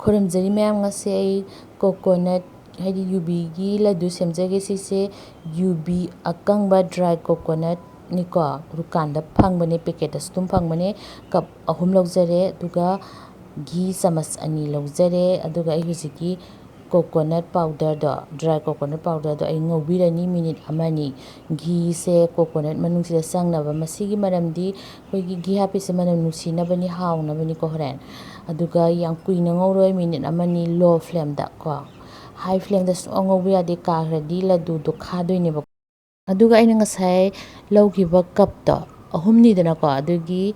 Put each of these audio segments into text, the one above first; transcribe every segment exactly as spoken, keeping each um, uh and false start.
ꯈꯨꯔꯨꯝꯖꯔꯤ ꯃꯌꯥꯝ, ꯉꯁꯤ ꯑꯩ ꯀꯣꯀꯣꯅꯠ, ꯍꯥꯏꯗꯤ ꯌꯨꯕꯤꯒꯤ ꯂꯗꯨ ꯁꯦꯝꯖꯒꯦ꯫ ꯁꯤꯁꯦ ꯌꯨꯕꯤ ꯑꯀꯪꯕ, ꯗ꯭ꯔꯥꯏ ꯀꯣꯀꯣꯅꯠꯅꯤꯀꯣ, ꯗꯨꯀꯥꯟꯗ ꯐꯪꯕꯅꯦ, ꯄꯦꯀꯦꯠꯇꯁꯨ ꯑꯗꯨꯝ ꯐꯪꯕꯅꯦ꯫ ꯀꯞ ꯑꯍꯨꯝ ꯂꯧꯖꯔꯦ, ꯑꯗꯨꯒ ꯘꯤ ꯆꯥꯃꯁ ꯑꯅꯤ ꯂꯧꯖꯔꯦ, ꯑꯗꯨꯒ ꯑꯩ ꯍꯧꯖꯤꯛꯀꯤ ꯀꯣꯀꯣꯅꯠ ꯄꯥꯎꯗꯔꯗꯣ, ꯗ꯭ꯔꯥꯏ ꯀꯣꯀꯣꯅꯠ ꯄꯥꯎꯗꯔꯗꯣ ꯑꯩ ꯉꯧꯕꯤꯔꯅꯤ ꯃꯤꯅꯤꯠ ꯑꯃꯅꯤ꯫ ꯘꯤꯁꯦ ꯀꯣꯀꯣꯅꯠ ꯃꯅꯨꯡꯁꯤꯗ ꯆꯪꯅꯕ꯫ ꯃꯁꯤꯒꯤ ꯃꯔꯝꯗꯤ ꯑꯩꯈꯣꯏꯒꯤ ꯘꯤ ꯍꯥꯞꯄꯤꯁꯦ ꯃꯅꯝ ꯅꯨꯡꯁꯤꯅꯕꯅꯤ, ꯍꯥꯎꯅꯕꯅꯤꯀꯣ ꯍꯣꯔꯦꯟ꯫ ꯑꯗꯨꯒ ꯌꯥꯝ ꯀꯨꯏꯅ ꯉꯧꯔꯣꯏ, ꯃꯤꯅꯤꯠ ꯑꯃꯅꯤ low flameꯗ ꯀꯣ꯫ High flameꯗ ꯁꯨꯡꯉꯧ ꯉꯧꯕ ꯌꯥꯗꯦ, ꯀꯥꯈ꯭ꯔꯗꯤ ꯂꯗꯨꯗꯣ ꯈꯥꯗꯣꯏꯅꯦꯕ꯫ ꯑꯗꯨꯒ ꯑꯩꯅ ꯉꯁꯥꯏ ꯂꯧꯈꯤꯕ ꯀꯞꯇꯣ ꯑꯍꯨꯝꯅꯤꯗꯅꯀꯣ, ꯑꯗꯨꯒꯤ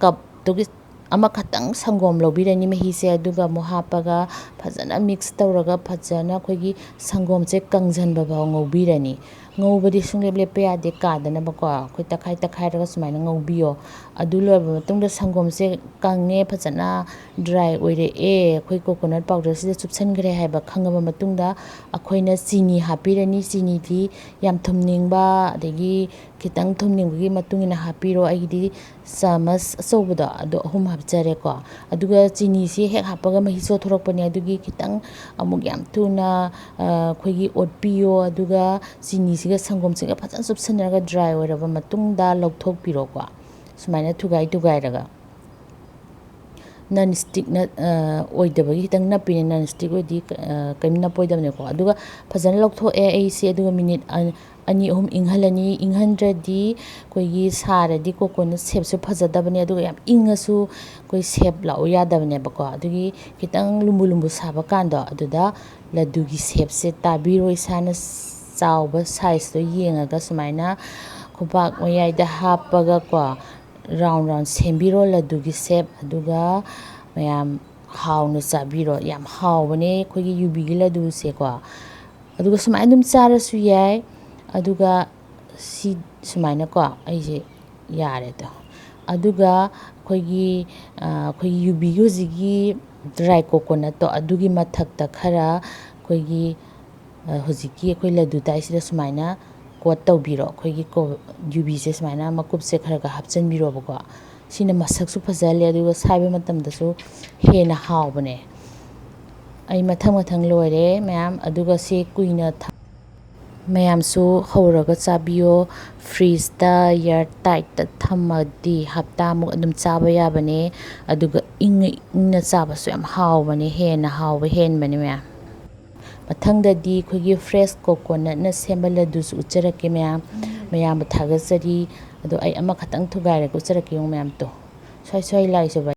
ꯀꯞꯇꯨꯒꯤ ꯑꯃꯈꯛꯇꯪ ꯁꯪꯒꯣꯝ ꯂꯧꯕꯤꯔꯅꯤ, ꯃꯍꯤꯁꯦ, ꯑꯗꯨꯒ ꯑꯃꯨꯛ ꯍꯥꯞꯄꯒ ꯐꯖꯅ mix ꯇꯧꯔꯒ ꯐꯖꯅ ꯑꯩꯈꯣꯏꯒꯤ ꯁꯪꯒꯣꯝꯁꯦ ꯀꯪꯁꯤꯟꯕ ꯐꯥꯎ ꯉꯧꯕꯤꯔꯅꯤ꯫ ꯉꯧꯕꯗꯤ ꯁꯨꯡꯂꯦꯞ ꯂꯦꯞꯄ ꯌꯥꯗꯦ, ꯀꯥꯗꯅꯕꯀꯣ꯫ ꯑꯩꯈꯣꯏ ꯇꯛꯈꯥꯏ ꯇꯛꯈꯥꯏꯔꯒ ꯁꯨꯃꯥꯏꯅ ꯉꯧꯕꯤꯌꯣ꯫ ꯑꯗꯨ ꯂꯣꯏꯔꯕ ꯃꯇꯨꯡꯗ ꯁꯪꯒꯣꯝꯁꯦ ꯀꯪꯉꯦ, ꯐꯖꯅ dry ꯑꯣꯏꯔꯛꯑꯦ, ꯑꯩꯈꯣꯏ ꯀꯣꯀꯣꯅꯠ ꯄꯥꯎꯗꯔꯁꯤꯗ ꯆꯨꯞꯁꯤꯟꯈ꯭ꯔꯦ ꯍꯥꯏꯕ ꯈꯪꯉꯕ ꯃꯇꯨꯡꯗ ꯑꯩꯈꯣꯏꯅ ꯆꯤꯅꯤ ꯍꯥꯞꯄꯤꯔꯅꯤ꯫ ꯆꯤꯅꯤꯗꯤ ꯌꯥꯝ ꯊꯨꯝꯅꯤꯡꯕ ꯑꯗꯒꯤ ꯈꯤꯇꯪ ꯊꯨꯝꯅꯤꯡꯕꯒꯤ ꯃꯇꯨꯡ ꯏꯟꯅ ꯍꯥꯞꯄꯤꯔꯣ꯫ ꯑꯩꯒꯤꯗꯤ ꯆꯥꯃꯁ ꯑꯆꯧꯕꯗꯣ ꯑꯗꯣ ꯑꯍꯨꯝ ꯍꯥꯞꯆꯔꯦꯀꯣ꯫ ꯑꯗꯨꯒ ꯆꯤꯅꯤꯁꯤ ꯍꯦꯛ ꯍꯥꯞꯄꯒ ꯃꯍꯤ ꯆꯣꯠꯊꯣꯔꯛꯄꯅꯦ, ꯑꯗꯨꯒꯤ ꯈꯤꯇꯪ ꯑꯃꯨꯛ ꯌꯥꯝ ꯊꯨꯅ, ꯑ, ꯑꯩꯈꯣꯏꯒꯤ ꯑꯣꯠꯄꯤꯌꯣ꯫ ꯑꯗꯨꯒ ꯆꯤꯅꯤꯁꯤꯒ ꯁꯪꯒꯣꯝꯁꯤꯒ ꯐꯖꯅ ꯆꯨꯞꯁꯤꯟꯅꯔꯒ dry ꯑꯣꯏꯔꯕ ꯃꯇꯨꯡꯗ ꯂꯧꯊꯣꯛꯄꯤꯔꯣꯀꯣ꯫ ꯁꯨꯃꯥꯏꯅ ꯊꯨꯒꯥꯏ ꯊꯨꯒꯥꯏꯔꯒ꯫ Non stickꯅ, ꯑ, ꯑꯣꯏꯗꯕꯒꯤ ꯈꯤꯇꯪ ꯅꯞꯄꯤꯅꯦ, non stick ꯑꯣꯏꯗꯤ, ꯑ, ꯀꯔꯤꯝ ꯅꯞꯄꯣꯏꯗꯕꯅꯦꯀꯣ꯫ ꯑꯗꯨꯒ ꯐꯖꯅ ꯂꯧꯊꯣꯛꯑꯦ ꯑꯩꯁꯦ, ꯑꯗꯨꯒ ꯃꯤꯅꯤꯠ ꯑ-, ꯑꯅꯤ ꯑꯍꯨꯝ ꯏꯪꯍꯜꯂꯅꯤ꯫ ꯏꯪꯍꯟꯗ꯭ꯔꯗꯤ ꯑꯩꯈꯣꯏꯒꯤ ꯁꯥꯔꯗꯤ ꯀꯣꯀꯣꯅꯠ shapeꯁꯨ ꯐꯖꯗꯕꯅꯦ, ꯑꯗꯨꯒ ꯌꯥꯝ ꯏꯪꯉꯁꯨ ꯑꯩꯈꯣꯏ shape ꯂꯥꯛꯎ ꯌꯥꯗꯕꯅꯦꯕꯀꯣ꯫ ꯑꯗꯨꯒꯤ ꯈꯤꯇꯪ ꯂꯨꯝꯕꯨ ꯂꯨꯝꯕꯨ ꯁꯥꯕ ꯀꯥꯟꯗꯣ ꯑꯗꯨꯗ ꯂꯗꯨꯒꯤ shapeꯁꯦ ꯇꯥꯕꯤꯔꯣ꯫ ꯏꯁꯥꯅ ꯆꯥꯎꯕ sizeꯇꯣ ꯌꯦꯡꯉꯒ ꯁꯨꯃꯥꯏꯅ ꯈꯨꯕꯥꯛ ꯃꯌꯥꯏꯗ ꯍꯥꯞꯄꯒꯀꯣ, round round ꯁꯦꯝꯕꯤꯔꯣ ꯂꯗꯨꯒꯤ shape꯫ ꯑꯗꯨꯒ ꯃꯌꯥꯝ ꯍꯥꯎꯅ ꯆꯥꯕꯤꯔꯣ꯫ ꯌꯥꯝ ꯍꯥꯎꯕꯅꯦ ꯑꯩꯈꯣꯏꯒꯤ ꯌꯨꯕꯤꯒꯤ ꯂꯗꯨꯁꯦꯀꯣ꯫ ꯑꯗꯨꯒ ꯁꯨꯃꯥꯏꯅ ꯑꯗꯨꯝ ꯆꯥꯔꯁꯨ ꯌꯥꯏ꯫ ꯑꯗꯨꯒ ꯁꯤ ꯁꯨꯃꯥꯏꯅꯀꯣ ꯑꯩꯁꯦ ꯌꯥꯔꯦꯗꯣ꯫ ꯑꯗꯨꯒ ꯑꯩꯈꯣꯏꯒꯤ, ꯑ, ꯑꯩꯈꯣꯏꯒꯤ ꯌꯨꯕꯤꯒꯤ ꯍꯧꯖꯤꯛꯀꯤ dry coconutꯇꯣ ꯑꯗꯨꯒꯤ ꯃꯊꯛꯇ ꯈꯔ ꯑꯩꯈꯣꯏꯒꯤ, ꯑ, ꯍꯧꯖꯤꯛꯀꯤ ꯑꯩꯈꯣꯏ ꯂꯗꯨ ꯇꯥꯏꯁꯤꯗ ꯁꯨꯃꯥꯏꯅ coat ꯇꯧꯕꯤꯔꯣ꯫ ꯑꯩꯈꯣꯏꯒꯤ ꯀꯣ-, ꯌꯨꯕꯤꯁꯦ ꯁꯨꯃꯥꯏꯅ ꯃꯀꯨꯞꯁꯦ ꯈꯔ ꯈꯔ ꯍꯥꯞꯆꯤꯟꯕꯤꯔꯣꯕꯀꯣ꯫ ꯁꯤꯅ ꯃꯁꯛꯁꯨ ꯐꯖꯍꯜꯂꯦ, ꯑꯗꯨꯒ ꯁꯥꯏꯕ ꯃꯇꯝꯗꯁꯨ ꯍꯦꯟꯅ ꯍꯥꯎꯕꯅꯦ꯫ ꯑꯩ ꯃꯊꯪ ꯃꯊꯪ ꯂꯣꯏꯔꯦ ꯃꯌꯥꯝ꯫ ꯑꯗꯨꯒ ꯁꯤ ꯀꯨꯏꯅ ꯊꯝ-, ꯃꯌꯥꯝꯁꯨ ꯍꯧꯔꯒ ꯆꯥꯕꯤꯌꯣ꯫ ꯐ꯭ꯔꯤꯖꯇ ꯏꯌꯔ ꯇꯥꯏꯠꯇ ꯊꯝꯃꯗꯤ ꯍꯞꯇꯥꯃꯨꯛ ꯑꯗꯨꯝ ꯆꯥꯕ ꯌꯥꯕꯅꯦ꯫ ꯑꯗꯨꯒ ꯏꯪꯅ ꯏꯪꯅ ꯆꯥꯕꯁꯨ ꯌꯥꯝ ꯍꯥꯎꯕꯅꯦ, ꯍꯦꯟꯅ ꯍꯥꯎꯕ ꯍꯦꯟꯕꯅꯦ ꯃꯌꯥꯝ꯫ ꯃꯊꯪꯗꯗꯤ ꯑꯩꯈꯣꯏꯒꯤ ꯐ꯭ꯔꯦꯁ ꯀꯣꯀꯣꯅꯠꯅ ꯁꯦꯝꯕ ꯂꯗꯨꯁꯨ ꯎꯠꯆꯔꯛꯀꯦ ꯃꯌꯥꯝ꯫ ꯃꯌꯥꯝꯕꯨ ꯊꯥꯒꯠꯆꯔꯤ꯫ ꯑꯗꯣ ꯑꯩ ꯑꯃꯈꯛꯇꯪ ꯊꯨꯒꯥꯏꯔꯒ ꯎꯠꯆꯔꯛꯀꯦ ꯌꯦꯡꯉꯨ ꯃꯌꯥꯝꯗꯣ꯫ ꯁ꯭ꯋꯥꯏ ꯁ꯭ꯋꯥꯏ ꯂꯥꯏꯁꯨꯕ